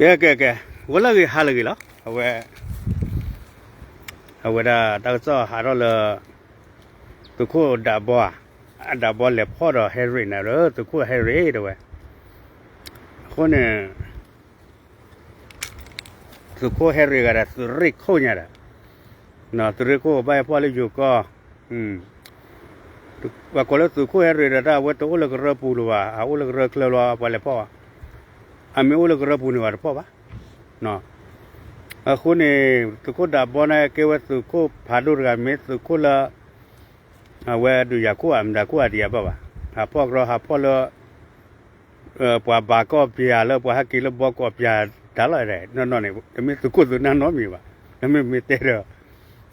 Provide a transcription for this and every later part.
ကဲ ကဲ ကဲ, ဂီၤလၢအဂ့ၤ ဟါလၢအဂ့ၤလီၤ. အဝဲ အဝဲဒၣ်တၢ်ကစီၣ်ဟးထီၣ်လၢ သုးခိၣ်ဒးဘီဧါ, အဒးဘီလဲၤဖီၣ်ဒီးဟဲရ့ၣ်န့ၣ်ဒီး သုးခိၣ်ဟဲရ့ၣ်တဲဝဲ, အဃိန့ၣ် သုးခိၣ်ဟဲရ့ၣ်ဂၤဒီး သုးရ့ၣ်ခိၣ်ညါဒီး သုးရ့ၣ်ခိၣ်ဘၣ်ဟဲဖီၣ်လၢယိၤကီၢ်, ပှၤကိးလၢသုးခိၣ်ဟဲရ့ၣ်ဒီး တၢ်အဝဲတအိၣ်လၢကရၢပူၤလၢၤဘၣ်, အအိၣ်လၢကရၢချၢလီၤ ပှၤလဲၤဖီၣ်ဘၣ်, အမ့ၢ်အိၣ်လၢကရၢပူၤန့ၣ် ပှၤတဖီၣ်ဘၣ်. အဃိန့ၣ် သုးခိၣ်ဒးဘီန့ၣ် ကဲဝဲသုးခိၣ်ဖးဒိၣ်တဂၤ မ့ၢ်သုးခိၣ်လၢ အဝဲဒုးယၤခိၣ်ဧါ မတၤခိၣ်ဧါ တယၤဘၣ်ဘၣ်, ဟးဖီၣ်ကရီ ဟးဖီၣ်လၢ ပှၤဘၣ်ကီၢ်ပၠးလၢပှၤဟဲက့ၤလၢဘီကီၢ်ပၠးတၢ်လီၤ, နီၢ်နီၢ်န့ၣ် တမ့ၢ်သုးခိၣ်သုးနၢ်နီတမံၤဘၣ်, နမ့ၢ်မ့ၢ်တဲဒီး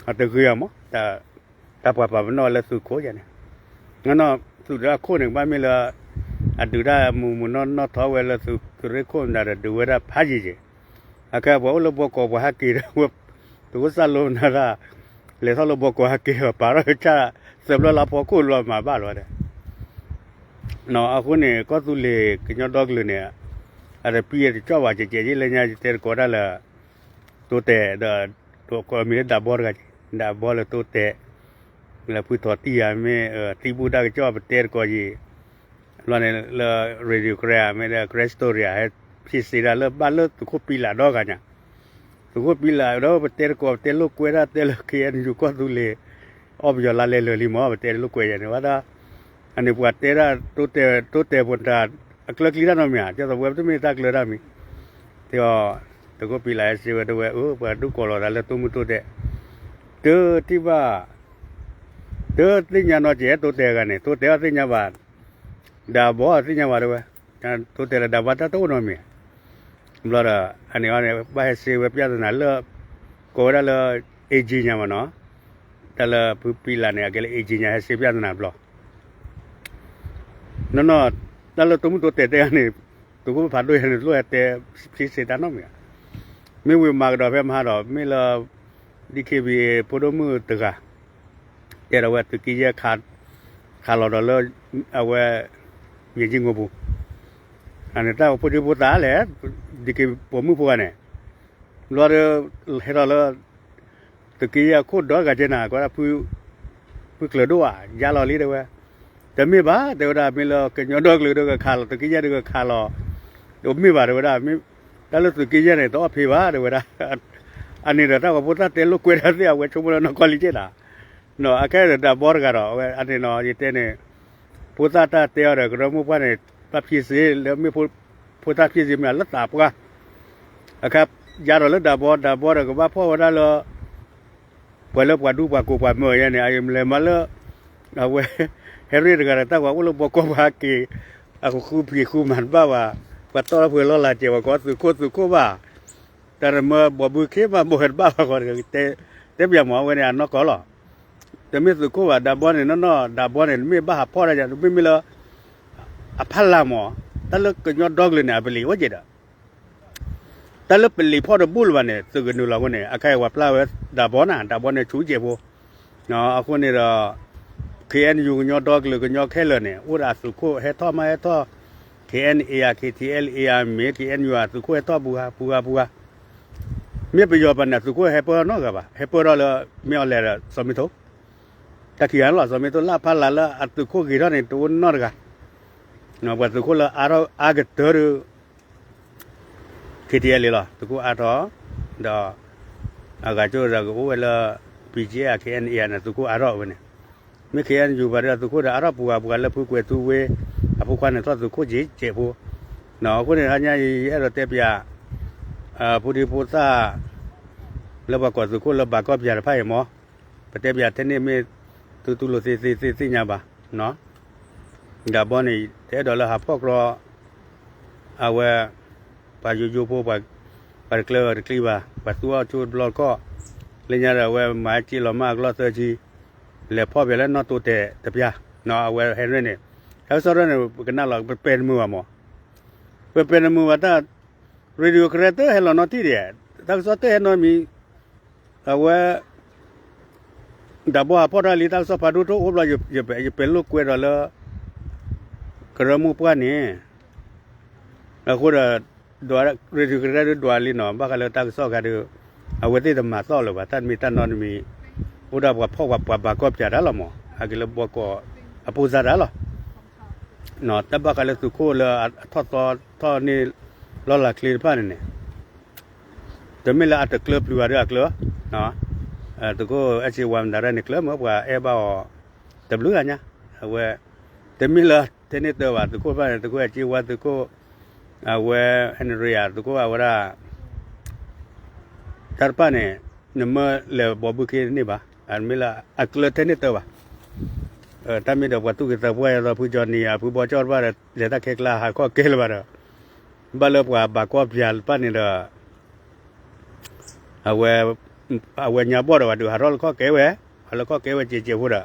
အတဂ့ၤအီၤမး, တၢ်ပှၤပာ်ပနီၣ်ဝဲလၢသုးခိၣ်ယါန့ၣ်, နီၢ်နီၢ်သုးတၢ်ခိၣ်န့ၣ် ကဘၣ်မ့ၢ်လၢ အဒုးတၢ်မုာ်မုာ်နီၢ်နီၢ်ထီဝဲလၢသုးရ့ၣ်ခိၣ်မတၤဒီး ဒုးဝဲဒၣ်ဖးယံၤယံၤ, အခဲပှၤအိၣ်လၢဘီကီၢ်ပှၤဟဲက့ၤဒီး သုးခိၣ်စၢ်လိနၤဒၣ် လဲၤထီၣ်လၢဘီကီၢ်ဟဲက့ၤဒီး ပာ်ထီၣ်ကစၢ်သၢဖျၢၣ်လၢဖီခိၣ်လီၤမၤဘၣ်လီၤဒီး အဃိန့ၣ် ကီၢ်သူလ့ၤကညီဒီကလုာ်န့ၣ် အတပံၢ်အတကၠီၣ်ဘၣ် ကဲကဲယ့လၢညါ ယတဲတကိးဒၣ်လၢ တိတဲာ်ဒီး ကိးမံၤလၢဒးဘီတဂၤ, ဒးဘီလၢတိတဲာ် လၢဖုထီၣ်တံၢ်ဧါ မ့ၢ်သံဘူးတၢ်ကစီၣ် ပတဲတကိးယံၤ ဘျီန့ၣ်လၢ Radio Karen မ့ၢ်လၢ Karen Story ဧါ ဟဲဖံးစ့ဒၣ်လၢဘၣ်လၢသုးခိၣ်ပံလးဒီဂၤညါ, သုးခိၣ်ပံလးဒီး ပတဲတကိး ပတဲလိာ်ကွဲဒၣ်တဲလၢ ခ့ၣ်အဲၣ်ယူၣ် ကီၢ်သူလ့ၤ အီၣ်ပယီၤလါလဲလိာ်လံမး ပတဲလိာ်ကွဲယါန့ၣ် ဘၣ်ဒီး အန့ၣ်ပှၤတဲဒၣ် တိတဲာ် တိတဲာ်ဖိတၢ် အကျၢၤကျံတၢ်နီတမံၤဧါ, ကၠီသးပှဲၤ ပတမ့ၢ်တၢ်ကျၢၤတၢ်မံၤ, တဲအီၤ သုးခိၣ်ပံလးဟဲစ့ဝဲတဲဝဲ အၢ ပှၤဒုးကိးလီၤသးလၢတိမုၢ်တိတဲာ် တထံၣ်ဘၣ် တသ့ၣ်ညါနီတစဲး တိတဲာ်ဂၤန့ၣ် တိတဲာ်အီၤသ့ၣ်ညါဘၣ်, ဒးဘီသ့ၣ်ညါဘၣ်တဲဝဲ, တိတဲာ်ဒီးဒးဘီတၢ်တအိၣ်နီတမံၤ, ဘျီဒီး အန့ၣ်အီၤန့ၣ် ဘၣ်ဟဲစ့ဝဲ ပြဿနာ လၢ ကိးဝဲဒၣ်လၢ အ့ကၠံညါမးနီၤ, တၢ်လၢဖုပံလးန့ၣ် အကဲလၢ အ့ကၠံညါ ဟဲစ့ ပြဿနာ ဘျီ နီၢ်နီၢ် တၢ်လၢတိမုၢ်တိတဲာ်တဲဂၤန့ၣ် သုးခိၣ်ဖးဒိၣ်ယါန့ၣ် တလိၣ်ဟဲတဲဖံးစ့တၢ်နီတမံၤဧါ, မ့ၢ်ဝံၤမၤကဒီးဖဲမဟါဒီး မ့ၢ်လၢ DKBA ဖိဒိၣ်မုၣ်တဂၤ တဲဒီးဝဲသုးက့ယဲၢ် ခးလီၤဒီးလၢ အဝဲ မ့ၢ်ကံၢ်ငိပူၤ, အန့ၣ်တၢ်ဖိဒံဖိသၣ်လဲၣ် DKBA ပိာ်မုၣ်ဖိဂၤန့ၣ် ဘျီဒီး ဟဲထီၣ်လၢ သုးက့ယဲၢ်အခိၣ်ဒီဂၤကဲနၤ ကွၢ်ဒၣ် ဖုကျၢၤဒိၣ်ဧါ ယါလီၤလံတဲဝဲ, တမ့ၢ်ဘၣ် တဲဝဲဒၣ် မ့ၢ်လၢကညီဒီကလုာ်ဒီးကခးလီၤ သုးက့ယဲၢ်ဒီးကခးလီၤ, တမ့ၢ်ဘၣ်တဲဝဲဒၣ်, တၢ်လၢသုးက့ယဲၢ်န့ၣ် တအီၣ်ဖံးဘၣ်တဲဝဲဒၣ်, အန့ၣ်ဒီးတၢ်ဂီၤဖိသၣ်တဲလိာ်ကွဲတၢ်သ့ၣ် အဝဲဆိကမိၣ်လၢနီၢ်ကီၢ်လံကဲဒၣ်, အခဲဒီးဒးဘီတဂၤဒီး အဝဲအန့ၣ်နီၤ ယတဲန့ၣ် ဖိသၣ်တၢ်တဲအီၤဒီး ကရၢမိၢ်ပှၢ်န့ၣ် တၢ်ဖံးစ့လၢမ့ၢ် ဖိသၣ်ဖံးစ့မ့ၢ်လၢသးပှၢ် အခါ ယါဒီးလၢဒးဘီ ဒးဘီဒီးကဘၣ်ဖီၣ်ဝဲဒၣ်လၢ ပှၤလၢပှၤဒူပှၤကိးပှၤမၢယါန့ၣ် အအံၤမလဲၤမၤလၢ အဝဲ ဟဲရ့ၣ်တဂၤဒီး တၢ်ပှၤအိၣ်လၢဘီကီၢ်ပှၤဟဲက့ၤ အဃုဖံးဃုမၤတဘၣ်ဘၣ်, ပှၤတီၢ်လၢပှဲၤလီၢ်လၤစဲး ပှၤကိးသုးခိၣ်သုးခိၣ်ဘၣ်, တၢ်တမၢဘီဘုခ့မးဘီဟဲတဘၣ်ဘၣ်ဃီ တဲပၠးမး အဝဲန့ၣ်အနီၢ်ကီၢ်လီၤ. တမ့ၢ်သုးခိၣ်ဘၣ် ဒးဘီန့ၣ် နီၢ်နီၢ် ဒးဘီန့ၣ် တမ့ၢ်ဘၣ်ဟးဖီၣ်တၢ်ယါ တမ့ၢ်မ့ၢ်လၢ အဖီလာ်မး, တၢ်လၢကညီဒီကလုာ်န့ၣ် အပလံးအိၣ်က့ၤဒီး တၢ်လၢပလံးဖီၣ်တဘူၣ်လၢၤဘၣ်န့ၣ် သုးကနုာ်လီၤအဃိန့ၣ် အခဲအံၤပှၤပျၢ်ဝဲဒးဘီနၤ ဒးဘီန့ၣ်ဆူးစဲးဖိ, အဃိန့ၣ်ဒီး ခ့ၣ်အဲၣ်ယူၣ် ကညီဒီကလုာ် ကညီခဲလၢာ်န့ၣ် အိၣ်ဒီးအသုးခိၣ်ဟဲထီၣ်မးဟဲထီၣ်, ခ့ၣ်အဲၣ်အ့ၣ်ဧါ ခ့ၣ်ထံၣ်အဲၣ်အ့ၣ်ဧါ မ့ၢ်ခ့ၣ်အဲၣ်ယူၣ် အသုးခိၣ်ဟဲထီၣ်ပူၤဂၤပူၤဂၤပူၤဂၤ, မ့ၢ်ပယီၤဘၣ်န့ၣ် အသုးခိၣ်ဟဲပၢၢ်ထီၣ်နီတဂၤဘၣ်, ဟဲပၢၢ်ထီၣ်လၢ မ့ၢ်အီၤလဲၣ်ဒီး စီၤမ့ထိ, တၢ်ခံဂၤန့ၣ်လီၤ စီၤမ့ထိ လၢအဖီလာ်လၢအသုးခိၣ်ဂ့ၤထီၣ်န့ၣ် တအိၣ်နီတဂၤ, ပှၤသုးခိၣ်လၢအါထီၣ်အါကတၢၢ်ဒီး ခ့ၣ်ထံၣ်အဲၣ်အ့ၣ်လီၤ သုးခိၣ်အါထီၣ်, ဒီး အဂၤကၠိဒီးကအိၣ်ဝဲလၢ ပံကဲအ ခ့ၣ်အဲၣ်အ့ၣ်န့ၣ် သုးခိၣ်အါထီၣ်ဝဲန့ၣ်, မ့ၢ်ခ့ၣ်အဲၣ်ယူၣ်ဘၣ်ဒီး သုးခိၣ်ဒီးအါထီၣ်ပူၤဂၤပူၤဂၤလၢဖုကွဲၤထူဝ့ အဖိခွါန့ၣ်ထီၣ်သုးခိၣ်ကဲးကဲးဖိ, အဃိန့ၣ် ဟါညါအံၤ ယအဲၣ်ဒိးတဲပၠး ဖိဒံဖိသၣ် လၢပှၤကိးသုးခိၣ်လၢဘၣ်ကီၢ်ပၠးတဖၣ်အံၤမး, ပတဲပၠးထဲန့ၣ်မ့ၢ် သုတူၢ်လိာ်သ့သ့သ့ၣ်ညါဘၣ်, ဒးဘီန့ၣ် တအဲၣ်ဒိးလၢဟးဖီၣ်ကြီ အဝဲ ပှၤယိယိဖိ ပှၤတကျၢၤတကျံဘၣ် ပှၤသူအီၤဆိတဘျီတခီၣ်, လၢညါဒီးအဝဲမၤစ့လီၤမၢ်အကျီၢ်သၢဆံ, လဲၤဖီၣ်ပၠးလၢနီၢ်တိတဲာ်တပၠး, အဝဲဟဲရ့ၣ်န့ၣ်, တၢ်ကစီၣ်ထီၣ်န့ၣ် ပကနၣ်လီၤ ပပဲာ်တမုာ်ဘၣ်မး, ပပဲာ်တမုာ်ဘၣ်တၢ် Radio Karen တဟဲလီၤနီတထံၣ်ဒံး, တၢ်ကစီၣ်တဟဲနီတမံၤ, အဝဲ ဒးဘီဟးဖီၣ်တၢ်လံ တၢ်ကစီၣ်ဖးဒိၣ်တအိၣ်ဘျီ ယပဲာ်လိာ်ကွဲဒီးလၢ ကရၢမိၢ်ပှၢ်န့ၣ်, အဃိဒီး ဒွးရ့ၣ်ထူၣ်ကရၢဒုးဒွးလံနီၤ ဘၣ်ဃးလၢတၢ်ကစီၣ်ခါဒုး အဝဲသ့ၣ်တမၤသီၣ်လၢၤဘၣ် တၢ်မ့ၢ်တၢ်နီတမံၤ အိၣ်ဒၣ်ပှၤဖီၣ်ပှၤ ပှၤဘၣ်ကီၢ်ပၠးတၢ်လီၤမး အက့ၤလၢဘီကီၢ်အပိၢ်စၢ်တၢ်လီၤ တၢ်ဘၣ်ဃးလၢသုးခိၣ်လၢအထီၣ်သီထီၣ်န့ၢ်လီၢ်လၤချ့တဖၣ်န့ၣ်န့ၣ် တမ့ၢ်လၢအတကျၢၤပျုၤဘၣ်ဒီးအကျၢၤ သုးခိၣ်အဲၣ်စ့ဝါမတၤရဲၣ်န့ၣ် ကျၢၤမ့ၢ်ပှၤအဲၣ်ဘၣ်အီၤ တဘျုးဂၤညါ အဝဲ တမ့ၢ်လၢထဲန့ၣ်တၢၤဘၣ် သုးခိၣ်တဖၣ်န့ၣ် သုးခိၣ်အဲၣ်စ့ဝါ သုးခိၣ် အဝဲ ဟဲနရံယၤ သုးခိၣ်အဝဲဒၣ် တၢ်တဖၣ်န့ၣ် နမ့ၢ်လဲၤဘီဘုခ့တန့ၢ်ဘၣ် အမ့ၢ်လၢအကျၢၤထဲန့ၣ်တၢၤဘၣ် တၢ်မ့ၢ်ဒီးပှၤသူၣ်က့သးပှၢ်ယသိး ဖုကၠီနံၤ အဖုဘီကၠီတဖၣ်ဒီး လဲၤတၢ်ခဲကျါ ဟးခီၣ်ကဲလၢၤဘၣ်ဒီး ဘၣ်လၢပှၤဘၣ်ကီၢ်ပၠးတဖၣ်န့ၣ်ဒီး အဝဲ အဝဲညါဘီၣ်ဒီးဝဲဒုးဟးထီၣ်လၢခီၣ်ကဲဝဲ ဟးလၢခီၣ်ကဲဝဲစဲးစဲးဖိဒီး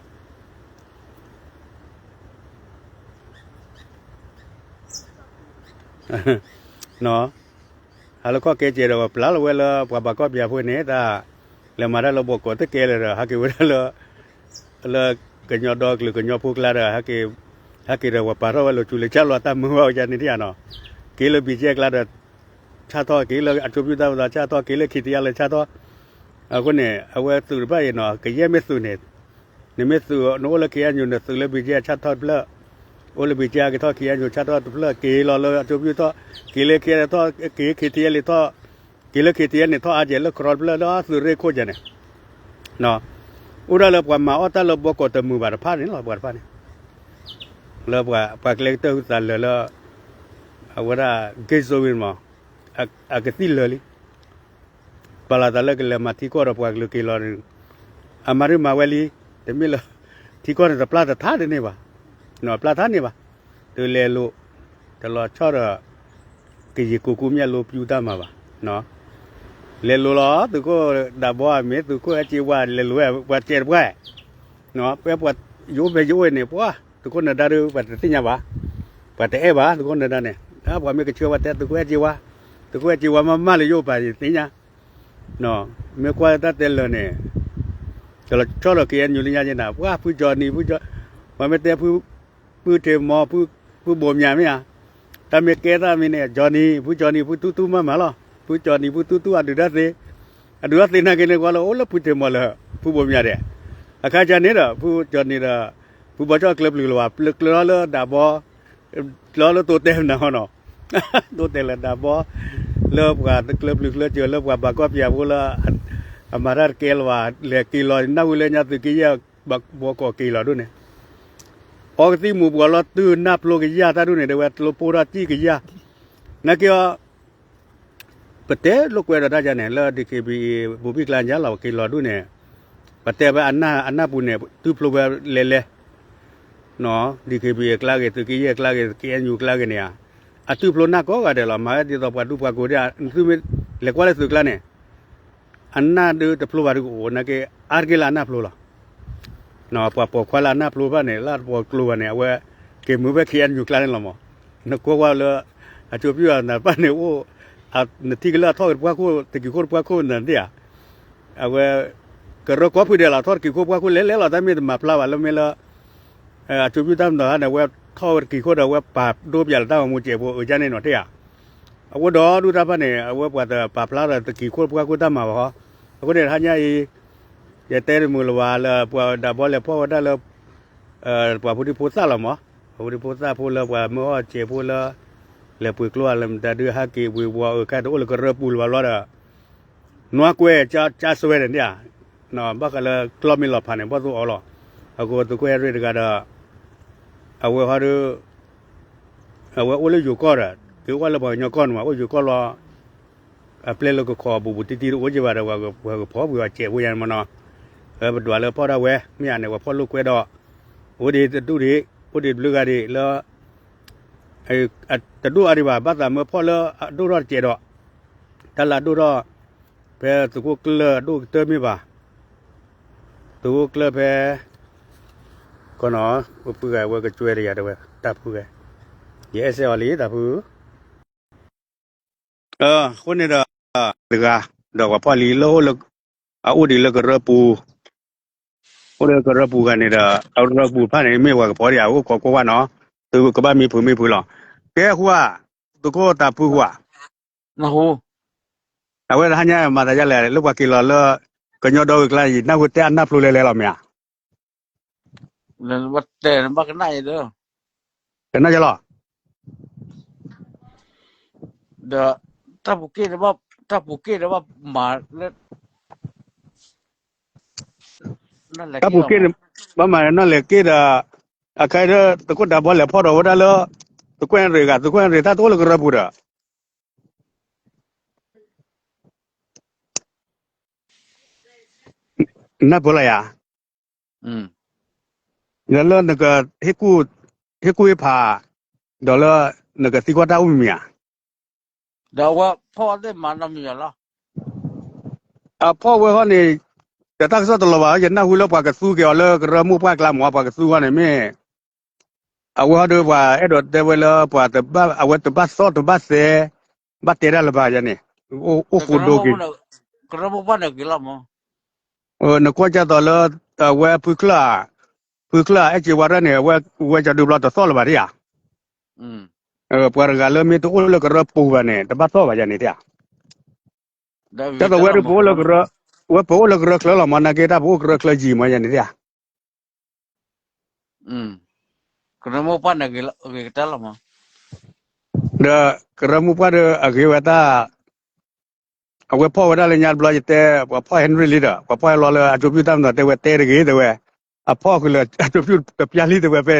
ဟးလၢခီၣ်ကဲစဲးဒီး ပျၢ်လီၤဝဲလၢပှၤဘၣ်ကီၢ်ပၠးဖိန့ၣ် တၢ်လဲၤမၤတၢ်လၢဘီကီၢ်တကဲလၢၤဒီး ဟးက့ၤဝဲဒၣ်လၢ လၢကညီဒီကလုာ်ကညီဖိကျါဒီး ဟးက့ၤဒီးပှၤပာ်ထီၣ်ဝဲလီၤစူၤလၢဆၣ်လီၤတၢ်မုာ်ဝဲအီၤယါန့ၣ်ထံၣ်ဧါနီၤ က့ၤလၢဘံၣ်ကဲကျါဒီး ဆၣ်ထီၣ် က့ၤလၢအကၠိပၠူၣ်တၢ်မၤသးဆၣ်ထီၣ် က့ၤလၢခံတယါလၢဆၣ်ထီၣ် အဃိန့ၣ် အဝဲသုးတဖၣ်အံၤနီၤ ကယဲၢ်မ့ၢ်သုးန့ၣ် နမ့ၢ်သုး နအိၣ်လၢ ခ့ၣ်အဲၣ်ယူၣ် နသုးလၢဘံၣ်ကဲဆၣ်ထီၣ်တဖျၢၣ် အိၣ်လၢဘံၣ်ကဲက့ၤထီၣ် ခ့ၣ်အဲၣ်ယူၣ် ဆၣ်ထီၣ်တဖျၢၣ် က့ၤလီၤလၢအကၠိပၠူၣ်ထီၣ် က့ၤလၢခံထီၣ် က့ၤ ခ့ၣ်ထံၣ်အဲၣ်လံထီၣ် က့ၤလၢ ခ့ၣ်ထံၣ်အဲၣ်လံထီၣ်အါကဲးလၢကရီတဖျၢၣ်လၢသုးရ့ၣ်ခိၣ်ကဲန့ၣ် အိၣ်ဒၣ်လၢပှၤမၤအီၣ်တၢ်လၢဘီကီၢ်တမုာ်ဘၣ်တဖၣ်န့ၣ်လီၤ ပှၤတဖၣ်န့ၣ် လၢပှၤကျဲကတၢၢ်ဟုသးလၢာ်လၢ အဝဲဒၣ် က့စိဝံၤမး အကသံၣ်လၢာ်လံ ပာ်လီၤသးလၢကလဲၤမၤထံကီၢ်ဒီးပှၤကလုာ်က့ၤလီၤန့ၣ် အမၤဒုးမၤဝဲလံ တမ့ၢ်လၢ ထံကီၢ်န့ၣ်တပျၢ်တထါတန့ၢ်ဘၣ် ပျၢ်ထါန့ၢ်ဘၣ် တုၤလဲၤလိာ် တလီၤဆီဒီး ကယံာ်ကိးကူမ့ၢ်အလိပျူတၢ်မၤဘၣ် လဲၤလိာ်လီၤ သုးခိၣ်ဒးဘီမ့ၢ် သုးခိၣ်အဲၣ်စ့ဝါ လဲၤလိာ်ဝဲ ပှၤစဲးတပှၢ် ပှၤ ယအိၣ်ဖဲယအိၣ်န့ၣ် ပှၤ သုးခိၣ်နၢၤဒါဒီး ပှၤတသ့ၣ်ညါဘၣ် ပှၤတအဲၣ်ဘၣ် သုးခိၣ်နၢၤဒါန့ၣ် ပှၤမ့ၢ်ကဆှၢဝဲတဲ သုးခိၣ်အဲၣ်စ့ဝါ သုးခိၣ်အဲၣ်စ့ဝါမးမးလၢယအိၣ်ပာ်ယသ့ၣ်ညါ မ့ၢ်ကွၢ်လၢတၢ်တဲလၢာ်န့ၣ် ကလီၤဆီဒီးက့ၤအဲၣ်ယူၣ်လၢညါယဲနၤ ပှၤဖုကၠီနံၤ ပှၤမ့ၢ်တဲ ဖုထံးမီၤ ဖုဘိးမၠးမ့ၢ်ဧါ တၢ်မ့ၢ်ကဲသၣ်မံၤန့ၣ် ကၠီနံၤ ဖုကၠီနံၤ ဖုတူၢ်တူၢ်မးမးလီၤ ဖုကၠီနံၤ ဖုတူၢ်တူၢ် အဒုးတၢ်သ့ အဒုးတၢ်သ့နာ်က့န့ၣ် ကွၢ်လၢအိၣ်လၢဖုထံးမီၤလၢ ဖုဘိးမၠးဒဲး အခါကန့ၣ်ဒီး ဖုကၠီနံၤဒီး ဖုဘီကၠီၣ်ကျၢၤပျုၤလၢၤဘၣ် ကျၢၤလၢဒးဘီ ကျၢၤလၢတိတဲမနုၤဟီနီၤ တိတဲလၢဒးဘီ လၢပှၤတကျၢၤပျုၤကျၢၤစၢၤလၢပှၤဘၣ်ကီၢ်ပၠးဖိလၢ အမၤတၢ်တကဲလၢၤဘၣ် လဲၤက့ၤလီၤ နၢ်ဝံၤလၢညါသုးက့ယဲၢ် ဘီကီၢ်က့ၤလီၤဒိၣ်န့ၣ် အီကသံၣ်မူၤဘှီးလီၤတုၤနၢ်ဖျိကယၢ်တၢ်ဒိၣ်န့ၣ် တဲဝဲကျိဖိထီၣ်စံၣ်ကယၢ် နာ်က့အီၤ ပတဲလိာ်ကွဲဒီးတၢ်ယါန့ၣ် လၢ DKBA ဘူၣ်ဘံၣ်ကျါညါလီၤ က့ၤလီၤဒိၣ်န့ၣ် ပတဲဝဲအနၢ်ပူၤန့ၣ် တုၢ်ဖျိဝဲလဲၤလဲၤ DKBA အကျါဂ့ၤ သုးက့ယဲၢ်အကျါဂ့ၤ KNU အကျါဂ့ၤန့ၣ်ဧါ အတုၢ်ဖျိနၢ်ကိးဂၤဒဲးလီၤ မၤဝဲဒ်သိးပှၤဒူပှၤကိးဒ် နသုမ့ၢ်လဲၤကွၢ်လၢသုးကျါန့ၣ် အနၢ်ဒုးတဖျိဘၣ်ဒုးကအိၣ်နာ်က့ အါတက့ၢ်လၢအနၢ်ဖျိလီၤ ပှၤပိာ်ခွါလၢအနၢ်ဖျိတဖၣ်န့ၣ် လၢတပိာ်ကျိဘၣ်န့ၣ် အဝဲက့ၤမုာ်ဖဲ KNU ကျါန့ၣ်လီၤမး နကွၢ်ကွၢ်လၢ အကၠိပၠူၣ်အနၢ်တဖၣ်န့ၣ်အိၣ် နထံၣ်ကလၢအထီၣ်က့ၤတပှၢ်ခိၣ် တကံၤခိၣ်တပှၢ်ခိၣ်နၤသ့ၣ်ဧါ အဝဲ ကရၢကီၢ်ဖုဒဲးလီၤ ထီၣ်တကံၤခိၣ်ပှၢ်ခိၣ်လဲၤလဲၤလီၤ တၢ်မ့ၢ်တမၤဖျါဘၣ်လၢမ့ၢ်လၢ အကၠိပၠူၣ်တၢ်မၤတၢ်န့ၣ် အဝဲထီၣ်ဝဲတကံၤခိၣ်ဒီး အဝဲပာ်ဒိပၠးလၢတၢ်ဂီၤမူစဲးဖိအုးကန့ၣ်နီၤတ့ၢ်ဧါ အဃိဒီးဒူၣ်တၢ်ဖၣ်န့ၣ် အဝဲပှၤတပာ်ဖျါဒီးတကံၤခိၣ်တပှၢ်ခိၣ်တၢ်မၤဘၣ်ဃီ အဃိန့ၣ် တဟါညါအံၤ ယတဲတမုာ်လၢၤဘၣ်လၢ ပှၤဒးဘီလဲၤဖီၣ်ဝဲဒၣ်လၢ ပှၤဖိဒံဖိသၣ်လီၤမး ပှၤဖိဒံဖိသၣ်ဖိလၢပှၤမၢအီၣ်စဲးဖိလၢ လဲၤပှ့ၤကျိလၢမတၤဒုးဟဲက့ၤဝ့ၤဝီၤအုးခါတအိၣ်လၢကရၢပူၤလၢၤဘၣ်ဘျီဒီး နွါကွဲကၠါစွဲန့ၣ်ဧါ ဘၣ်ဃးလၢကျီၢ်မ့ၢ်လီၤဖးန့ၣ် ဘီၣ်သိၣ်အီလီၤ အဃိသုးခိၣ်ဟဲရ့ၣ်တဂၤဒီး အဝဲဟီဒီး အဝဲအိၣ်လၢယိၤကီၢ်ဒီး က့ၤအိၣ်လၢပှၤကညီကီၢ်န့ၣ်မး အိၣ်ယိၤကီၢ်လီၤ အပျဲၢ်လၢကခီးဘူးဘူးတံၢ်တံၢ်တအိၣ်က့ၤဘၣ်ဒီး ပှၤကဖီၣ်ပှ့ၤအီၤစဲးဖိယါန့ၣ်မးနီၤ ပဒွးလၢဖီၣ်ဒၣ်ဝဲ မ့ၢ်ဧါန့ၣ် ပှၤဖီၣ်လိာ်ကွဲဒီး အိၣ်ဒံးတဒူၣ်ဒံး အိၣ်ဒံးတဘျုးဂၤဒံးလၢ တဒိၣ်အါဒံးဘၣ် ဘၣ်သးမၢဖီၣ်လၢအဒိၣ်ထီၣ်တစဲးဒီး တၢ်လၢအဒိၣ်ထီၣ် ဖဲသုးခိၣ်ကျၢၢ်အဒိၣ်ကတၢၢ်မ့ၢ်ဘၣ် သုးခိၣ်ကျၢၢ်ဖဲ ကနီၤ ပဖုဂၤဝဲကကွဲဒီးယၤတဲဝဲ တၢ်ဖုဂၤ ယအဲၣ်စဲအီၤလံ တၢ်ဖု အဃိန့ၣ်ဒီး တဂၤ ဒီးပှၤဖီၣ်လံလၢအိၣ်လၢ အအိၣ်ဒံးလၢကရၢပူၤ အိၣ်လၢကရၢပူၤဂၤန့ၣ်ဒီး အကရၢပူၤဖၣ်န့ၣ် မ့ၢ်ပှၤကဖီၣ်ဒံး အအိၣ်ခိးကွၢ်ကွၢ်နီၤ သုကဘၣ်မံဖုးမံဖုးလီၤ ကဲဃုာ် သုးခိၣ်တၢ်ဖုဃုာ် နၢ်ဟူ, အဝဲတဟါညါမၤသးဒ်လဲၣ် လၢပှၤက့ၤလီၤလၢ ကညီဒီဝ့ၢ်ကျါအံၤ နၢ်ဟူတဲအနၢ်ဖျိလဲၤလဲၤလီၤမ့ၢ်ဧါ, တဲဘၣ်ကနၣ်ယဲဒီး, ကနၣ်ယဲလီၤ, ဒီး, တၢ်ပူၤက့ၣ်ဒီးဘၣ်, တၢ်ပူၤက့ၣ်ဒီးဘၣ်မၤလၢ တၢ်ပူၤက့ၣ်န့ၣ် ဘၣ်မၤနီၢ်လဲၤက့ၣ်ဒီး, အခါဒီး သုးခိၣ်ဒးဘီလဲၤဖီၣ်ဒီးဝဲဒၣ်လၢ သုးခိၣ်အဲၣ်ရ့ၣ်ဂၤ သုးခိၣ်အဲၣ်ရ့ၣ်တၢ်တအိၣ်လၢကရၢပူၤဒီး နၢ်ပၢၢ်လီၤယၤ, ဒီးလၢနက ဟ့ၣ်ကူၣ်ဟ့ၣ်ဖး, ဒီးလၢ နကသံကွၢ်တၢ်အိၣ်မံၤမံၤဧါ, ဒီးအဝဲဖီၣ်သ့ၣ်မၤနီတမံၤလီၤ, အဖီၣ်ဝဲဃီန့ၣ်, ဒီးတၢ်ကစီၣ်တလီၤဘၣ် ယနၢ်ဟူလၢပှၤကသူက့ၤအီၤလၢကရၢမိၢ်ပှၢ်ကျါမ့ၢ် ပှၤကသူဃီန့ၣ်မ့ၢ် အဝဲဟီဒီးပှၤအဲၣ်ဒိးတဲဝဲလၢပှၤတဘၣ် အဝဲတဘၣ်သီၣ်တဘၣ်သဲ, ဘၣ်တဲဒၣ်လၢၤဘၣ်ယၤန့ၣ်, အိၣ်ဃိဒိက့ၤ, ကရၢမိၢ်ပှၢ်န့ၣ်ဂ့ၤလီၤမး, နကွၢ်ကၢ်သိးလၢ အဝဲဖုချၢၣ်, ဖုချၢၣ်အဲၣ်က့ၤဝါရၢၣ်န့ၣ် အဝဲကၢ်ဒုးဘျီတသီၣ်လၢၤဘၣ်ဒ်ဧါ, ပှၤတဂၤလၢမ့ၢ်တအိၣ်လၢကရၢပူၤဘၣ်န့ၣ် တဘၣ်သီၣ်ဘၣ်ယၤန့ၣ်ဧါ, ကၢ်သိးဝဲဒၣ်ပအိၣ်လၢကရၢ, ဝဲပအိၣ်လၢကရၢချၢလီၤမး နာ်က့တၢ်ပအိၣ်ကရၢချၢယံၤမးယၤန့ၣ်ဧါ ကရၢမိၢ်ပှၢ်န့ၣ်ဂ့ၤကတၢၢ်လီၤမး, ဒီးကရၢမိၢ်ပှၢ်ဒီးအဂ့ၤဝဲတၢ်, အဝဲဖီၣ်ဝဲဒၣ်လၢညါတဘျီယတဲ, ပှၤဖီၣ် Henry လံဒီး ပှၤဖီၣ်ဟဲလီၤလၢအကၠိပျုၢ်တၢ်မၤနီၤ တဲဝဲတဲတဂ့ၤတဲဝဲ, အဖီၣ်ဃုာ်လၢအကၠိပျုၢ်တပျၢ်လံတဲဝဲဖဲ,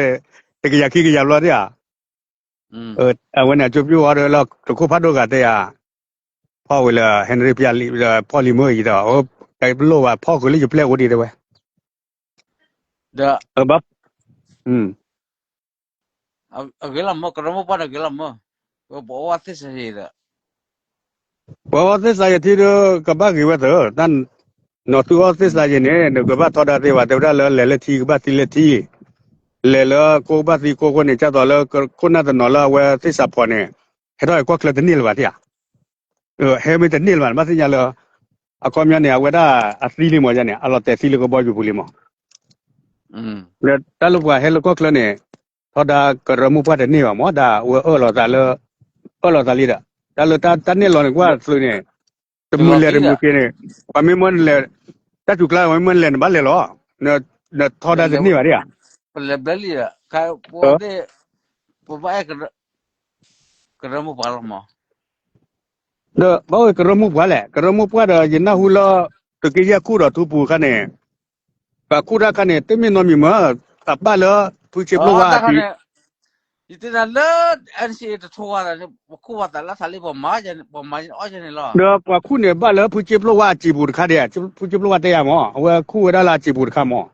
တကယၤခံကယၤဘျီဒ်ဧါ, အဝဲန့ၣ်အကၠိပျုၢ်ဝဲဒီးလၢတခိၣ်ဖးဒိၣ်ဂၤတဲယၤ, ဖီၣ်ဝဲလၢ Henry ပျၢ်လံ, ဖီၣ်လံမ့ၢ်အံၤဒီး, တလိၣ်ဘၣ် ဖီၣ်ဃုာ်လၢယပျဲၢ်အိၣ်ဒံးတဲဝဲ, ဒီး, ဘၣ်, အဂ့ၤလီၤမး ကရၢမိၢ်ပှၢ်န့ၣ်ဂ့ၤလီၤမး, ပအိၣ်သ့ၣ်စးယံၤဒီး, ပှၤအီသ့ၣ်စးယံၤထံဒီး ကဘၣ်ဂ့ၤဝဲသၢ, တၢ်, နီၢ်သုအီသ့ၣ်စးယံၤန့ၣ် နကဘၣ်ထီဒါသ့ဘၣ် တဲဝဲဒၣ်လၢလဲၤလၢထံကဘၣ်သံလၢထံ, လဲၤလၢကိးဘၣ်သံကိးဃိန့ၣ် ကၢ်သိးလၢခိၣ်နၢ်တနီၤလၢအဝဲသ့ၣ်စးဖီၣ်န့ၣ်, ဟဲထီၣ်ကီၢ်ချၢတန့ၢ်လၢၤဘၣ်ဒ်ဧါ ဟဲမ့ၢ်တန့ၢ်လၢၤဘၣ် နဘၣ်သ့ၣ်ညါလၢ, အခီပညီန့ၣ် အဝဲဒၣ်အသံလံမးယါန့ၣ် အလီၤတဲာ်သံလၢကဘီယူၤပူၤလံမး, ဒီးတၢ်လၢပှၤဟဲလၢကီၢ်ချၢန့ၣ်, ထီဒါကရၢမိၢ်ပှၢ်တန့ၢ်ဘၣ်မး ဒၣ်ဝဲအၢၣ်လီၤသးလၢ, အၢၣ်လီၤသးလံဒီး, တၢ်လၢတၢ်န့ၢ်လီၤန့ၣ် ကွၢ်သုးန့ၣ်, တမုာ်လဲၤတမုာ်က့ၤန့ၣ်, ပှၤမ့ၢ်မၢနလဲၤ, တၢ်စူၤကျါ ပှၤမ့ၢ်မၢနလဲၤနဘၣ်လဲၤလီၤ, နထီဒါတန့ၢ်ဘၣ်ဒ်ဧါ, ပလဲၤဘျဲလံဒီး, ပအိၣ်သ့ၣ်, ပဘၣ်အဲၣ် ကရၢမိၢ်ပှၢ်လီၤမး, ဒီးဘၣ်ဝဲကရၢမိၢ်ပှၢ်လဲၣ် ကရၢမိၢ်ပှၢ်ဒီး ယနၢ်ဟူလၢ, သုးက့ယဲၢ်ခူၣ်ဒီးထူပူၤအခါန့ၣ်, ပှၤခူၣ်တၢ်ခါန့ၣ် တမ့ၢ်နီတမံၤမး, အဘၣ်လၢ, ဖုကၠ့ဖျိၣ်ဝါအ, ယတဲနၤလၢ, NCA တထိဝဲသးန့ၣ် ပခူၣ်ဝဲသးလၢသးလံ ပှၤမၤအီၣ်ယၤန့ၣ်လီၤ, ဒီးပှၤခူၣ်န့ၣ်ဘၣ်လၢဖုကၠ့ဖျိၣ်ဝါအစံာ်ပူၤတခါဒံး, ဖုကၠ့ဖျိၣ်ဝါတဲယၤမး အဝဲခူၣ်ဝဲဒၣ်လၢအစံာ်ပူၤတခါမး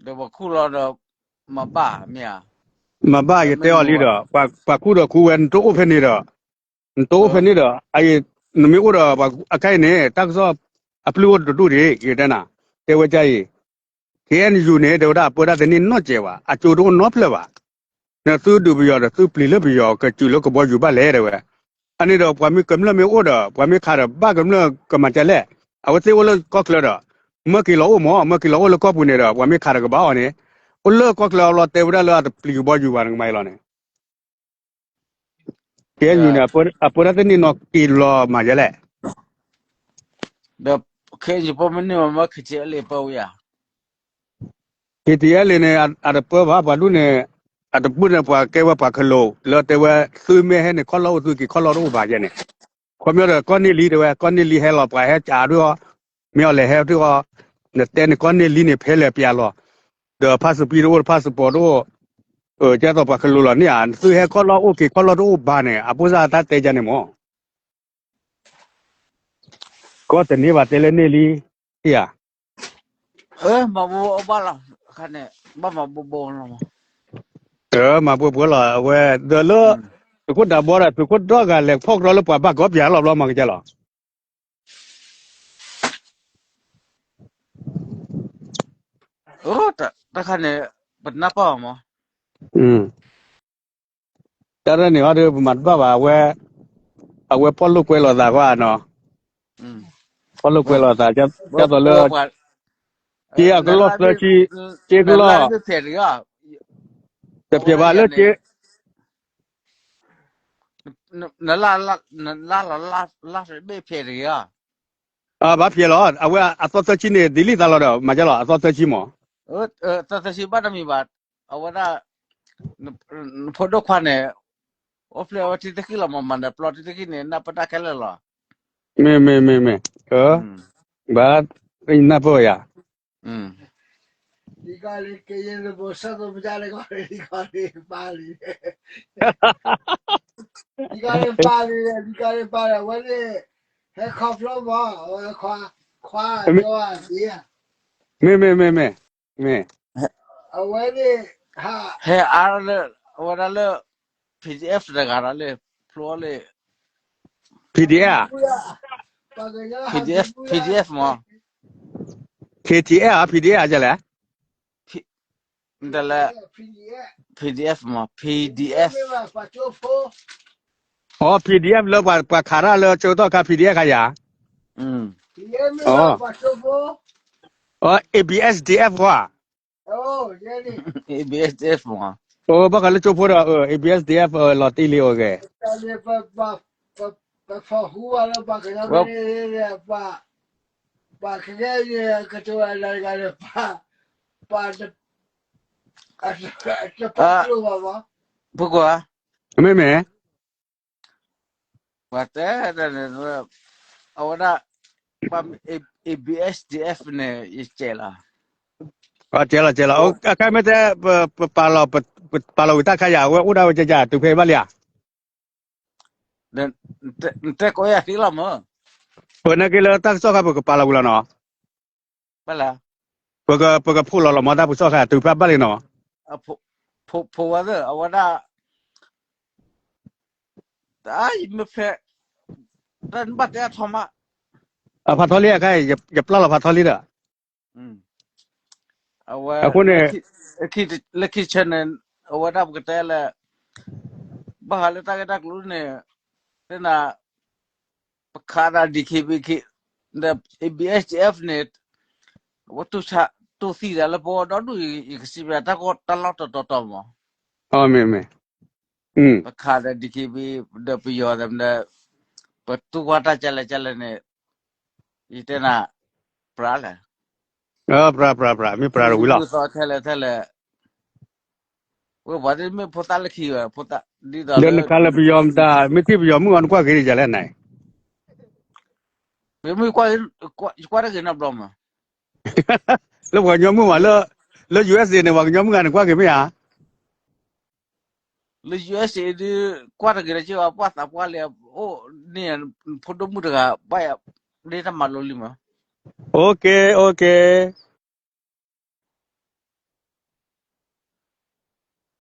ဒီးပှၤခူၣ်လီၤဒီး, မၤဘၣ်မ့ၢ်ဧါ, မၤဘၣ်ယတဲအီၤလံဒီး, ပှၤခူၣ်ဒီးခူၣ်ဝဲ နတအိၣ်ဖဲန့ၣ်ဒီး, နတအိၣ်ဖဲန့ၣ်ဒီး, နမ့ၢ်အိၣ်ဒီး, အခါအံၤန့ၣ် တၢ်ကစီၣ်, အပျုၢ်အိၣ်တဒူၣ်ဒံး ယတဲနၤ, တဲဝဲကအံၤ, KNU န့ၣ် တဲဝဲဒၣ်အပၢတၢ်တန့ၢ်နီတစဲးဘၣ် အကၠိတအိၣ်နီဖျၢၣ်ဘၣ် နသုဒုးပယီၤဒီးသုပျံၤလၢပယီၤကစၢ်လၢကဘီယူၤဘၣ်လဲၣ်တဲဝဲ, အန့ၣ်ဒီးပှၤမ့ၢ်ကမျၢၢ်မ့ၢ်အိၣ်ဒီး ပှၤမ့ၢ်ခးဒီးဘၣ်ကမျၢၢ်ကမၤဒ်လဲၣ်, အဝဲသ့ၣ်အိၣ်လၢကီၢ်ချၢဒီး, မၢက့ၤလီၤအိၣ်မး မၢက့ၤလီၤအိၣ်လၢကီၢ်ပူၤန့ၣ်ဒီး ပှၤမ့ၢ်ခးဒီးကဘၣ်အီၤန့ၣ်, အိၣ်လၢကီၢ်ချၢအလီၤတဲဝဲဒၣ်လၢအတပျံၤကဘီယူၤဘၣ် နကမၤအံၤလီၤန့ၣ် KNU န့ၣ် အပၢတၢ်တန့ၢ်နီၢ်က့ၤလီၤမၤယဲလဲၣ်, ဒီး, KNU ပမ့ၢ်န့ၢ်မၤမၢ KTLA ပၢဝဲဧါ, KTLA န့ၣ် အတပၢဘၣ် ပှၤဒူၣ်န့ၣ်, အတပၢန့ၣ်ပှၤကဲဝဲပှၤခလိာ် လၢတဲဝဲ, သုမ့ၢ်ဟဲန့ၣ်ခီၣ်လီၢ်အိၣ် သုက့ၤခီၣ်လီၢ်တအိၣ်ဘၣ်ယဲန့ၣ်, ခီပညီဒီးကီၢ်န့ၢ်လံတဲဝဲ ကီၢ်န့ၢ်လံဟဲလီၤ ပှၤဟဲကးဒုၣ်အီၤ, မ့ၢ်အီၤလဲၤဟဲဒုၣ်အီၤ, နတဲန့ၣ်ကီၢ်န့ၢ်လံန့ၣ် ဖဲလဲၣ်ပျးလီၤ, ဒီး passport တအိၣ် passport တအိၣ် ကဲသိးပှၤခလိာ်လီၤန့ၣ်ဧါ သုဟဲခီၣ်လီၢ်အိၣ်က့ၤခီၣ်လီၢ်တအိၣ်ဘၣ်န့ၣ် အဖိစၢ်တၢ်တဲယါန့ၣ်မး, ကီၢ်တန့ၢ်ဘၣ်တဲလၢန့ၢ်လံ, ဧါ, မၤဘိဘိလီၤ, မၤဘိဘိလီၤ, အဝဲ, ဒီးလၢ, သုးခိၣ်ဒးဘီဒီး သုးခိၣ်ဒီဂၤလဲၤဖီၣ်ကရီလၢပှၤဘၣ်ကီပၠးလီၤဘျီမၤကစၢ်လီၤ တၢ်ခါန့ၣ်, ပနၢ်ပၢၢ်မး, တၢ်ရဲၣ်န့ၣ်ဟီဒီး ပမၤတဘၣ်ဘၣ် အဝဲ, အဝဲဖီၣ်လိာ်ကွဲလိာ်သးကွၢ်နီၤ, ဖီၣ်လိာ်ကွဲလိာ်သး, ကၢ်သိးလၢ, က့အကလီၢ်သၢဆံ, က့ကလီၢ်, တဖျဲးဘၣ်လၢက့ က နလၢ်လီၤလၢ်ဘ့ၣ်ဖျဲးတဂ့ၤဧါ. ဘၣ်ဖျဲးလီၤ အဝဲအသီသၢဆံန့ၣ် ဒ်လံသးလီၤဒီး မၤကလီၤ အသီသၢဆံမး. သီသၢဆံဘၣ်တမံၤဘၣ်, အဝဲဒၣ် နဖိဒိၣ်ခွါန့ၣ် အိၣ်ဖျဲၣ်ဝဲထံသခံလီၤမး မၤနၢၤပျီထံသခံန့ၣ် နၢ်ပၢၢ်တၢ်ခဲလၢာ်လီၤ. မ့ၢ်မ့ၢ်မ့ၢ်မ့ၢ်, ဘၣ်နၢ်ပၢၢ်ယၤ ဒီကီလံ ကယဲၢ်တဘိ ဆၢသိးပျၢ်တကီလံ ဒီကီလံ ပၢ်လံ, ဒီကီလံ ပၢ်လံ, ဒီကီလံ ပၢ်လံ အဝဲန့ၣ် ဟဲခီဖျိမး အဝဲခွါ ခွါ မ့ၢ် မ့ၢ်မ့ၢ်မ့ၢ်မ့ၢ်, အဝဲန့ၣ် ဟဲအါလၢ အဝဲဒၣ်လၢ PDF တဂၤဒီးလၢ ဖျိလၢ PDF, PDF, PDF မး, KTL PDF ကလဲၣ်, ဒ်လဲၣ်, PDF မး PDF, အိ PDF လၢပှၤခးတၢ်လၢကၠိထီၣ်ခါ PDF ခါယၤ, အိ ABSDF ဃီဧါ, ABSDF မး, အိ ဘၣ်ဃးလၢကၠိဖိဒီး ABSDF လီၤတံၢ်လံ အိၣ်ဂ့ၤ ပဖီၣ်ဟူဘၣ်လၢပှၤကညီမ့ၢ်န့ၣ် ပှၤကကဲန့ၣ် ကတိၤဝဲဒၣ်တဂၤန့ၣ် ပှၤ တပာ်ကျိဘၣ်မး, ပကွၢ်, မ့မ့ၢ်, ပှၤတဲတၢ်န့ၣ် အဝဲဒၣ် ပှၤ ABSDF န့ၣ် ယကဲလီၤ, ကဲလီၤ ကဲလီၤ, အခါမ့ၢ်တဲ ပပာ်လီၤ ပပာ်လီၤဝံၤတၢ်ခါယၤ အဝဲအိၣ်ဒၣ်ဝဲကက တုၤဖဲဘၣ်လံဧါ နတဲကိးယၤသ့လီၤမး, ပနာ်က့လၢတၢ်ကစီၣ်ခါ ပကပာ်လီၤဝံၤလီၤနီၤ, ဘၣ်လၢ ပက ပကဖိးလီၤလီၤမး တၢ်ကစီၣ်ခါ တုၤဖဲဘၣ်လံနီၤ, ဖိးဝဲသ့ၣ် အဝဲဒၣ် တၢ်ယမ့ၢ်ဖဲ တၢ်နဘၣ်တဲအထီမး, အဖးထီလံအခါ ယပျၢ်လီၤဖးထီလံဒီး အဝဲ အဃိန့ၣ် လၢခံဆၢန့ၣ် အဝဲဒၣ်ပကတဲလၢ ဘၣ်ဃးလၢတၢ်ဂ့ၢ်တၢ်ကျိၤန့ၣ် သနာ် ပခးဒၣ် DKBA ဒီး ABSDF န့ၣ် အဝဲတူၢ်သံသးလၢပဂီၢ်ဒီဒူၣ် ယကစံးဘၣ်တၢ်ကီတၢ်လီၢ်တတီၤတီၤမး, မ့ၢ်မ့ၢ်, ပခးဒီး DKBA ဒီးပယီၤသ့ၣ်မနုၤ ပတူၢ်ကွၢ်တၢ်ကလဲၣ်ကလဲၣ်န့ၣ် ယတဲနၤ ပြးလဲၣ်, ပြးပြးပြး မ့ၢ်ပြးတဝံၤလီၤ, ထဲလဲၣ်ထဲလဲၣ်, ဝဲပှၤသ့ၣ်မ့ၢ်ဖိသၣ်လၢခံဘၣ် ဖိသၣ် ဒ်သိးလၢ ဒီးနခးလၢပယီၤမတၤ မ့ၢ်ထံၣ်ပယီၤမုၣ်အီၤ နကွၢ်က့ၤဒ်လဲၣ်န့ၣ်, မ့ၢ်မ့ၢ် ယကွၢ်တဂ့ၤနီတဘျီမး, လၢပှၤကညီမုၣ်မး လၢ လၢ USA န့ၣ် ပှၤကညီမုၣ်ဂၤန့ၣ် ကွၢ်က့ၤမ့ၢ်ဧါ လၢ USA ဒုး ကွၢ်တဂ့ၤဒီးက့ၤဝဲ ပှၢ်သးပှၢ်လံ အိၣ်န့ၣ် ဖိဒိၣ်မုၣ်တဂၤ ဘၣ်ယၤ ဒ်တၢ်မၤလိလံမး, OK OK,